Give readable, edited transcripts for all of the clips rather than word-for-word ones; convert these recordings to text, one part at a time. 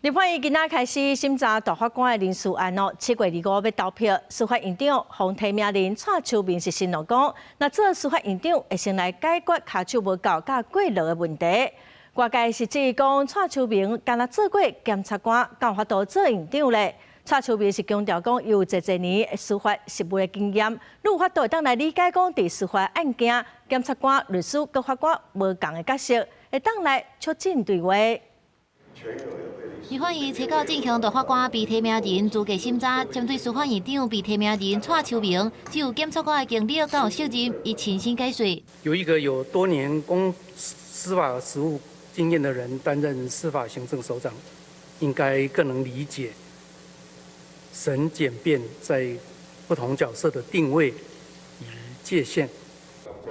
立法院今仔開始審查大法官的人事案哦，7月25欲投票。司法院長予提名人蔡秋明是承諾講，若做司法院長會先來解決跤手無夠佮過勞的問題。外界是質疑講蔡秋明敢若做過檢察官，敢有法度做院長咧？蔡秋明是強調講，有濟濟年的司法實務的經驗，有法度會當來理解講，佇司法案件，檢察官、律師佮法官無仝的角色，會當來促進對話。立法院初九進行大法官被提名人資格審查，針對司法院長被提名人蔡秋明，只有檢察官的經歷敢有適任，伊親身解說。有一個有多年公司法實務經驗的人擔任司法行政首長，應該更能理解審檢辯在不同角色的定位與界限。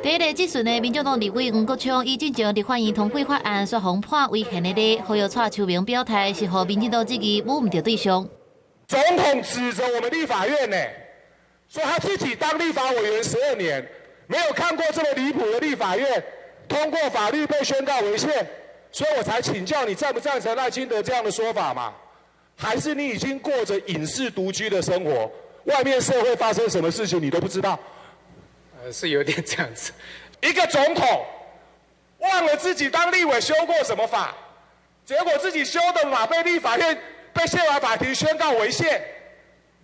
第一个質詢的民進黨立委黃國昌，伊進前立法院通過法案，煞予判違憲的咧，呼籲蔡秋明表態是予民進黨質疑摸毋著對象。總統指責我們立法院呢，說他自己當立法委員12年，沒有看過這麼離譜的立法院通過法律被宣告違憲，所以我才請教你贊不贊成賴清德這樣的說法嘛？還是你已經過着隱世獨居的生活，外面社會發生什麼事情你都不知道？是有點這樣子。一個總統忘了自己當立委修過什麼法，結果自己修的法被立法院、被憲法法庭宣告違憲，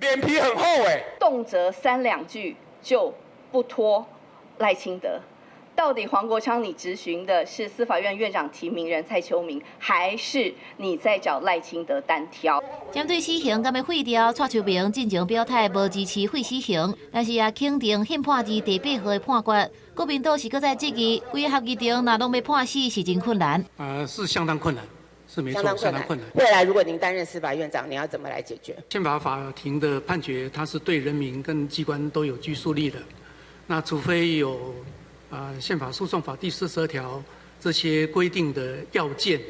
臉皮很厚欸。動輒三兩句就不脫賴清德，到底黃國昌你質詢的是司法院院長提名人蔡秋明，還是你在找賴清德單挑？針對死刑敢欲廢掉，蔡秋明進前表態無支持廢死刑，但是也肯定憲判字第八號的判決。國民黨是閣再質疑，規个合議庭若攏欲判死是真困難。是相當困難，是沒錯，相當困難。未來如果您擔任司法院長，你要怎麼來解決？憲法法庭的判決，它是對人民跟機關都有拘束力的。那除非有憲法訴訟法第42條這些規定的要件，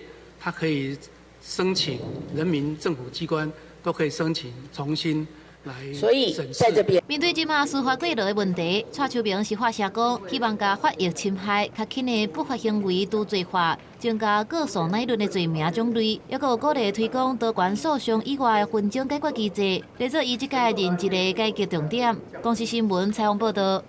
它可以申請人民政府機關都可以申請重新來所以在這邊面對這馬司法過勞的問題，蔡秋明是發聲講，希望共法益侵害較輕的不法行為除罪化，增加告訴乃論的罪名種類，抑閣有鼓勵推廣多元訴訟以外的紛爭解決機制，來做伊這屆任職的改革重點。公視新聞採訪報道。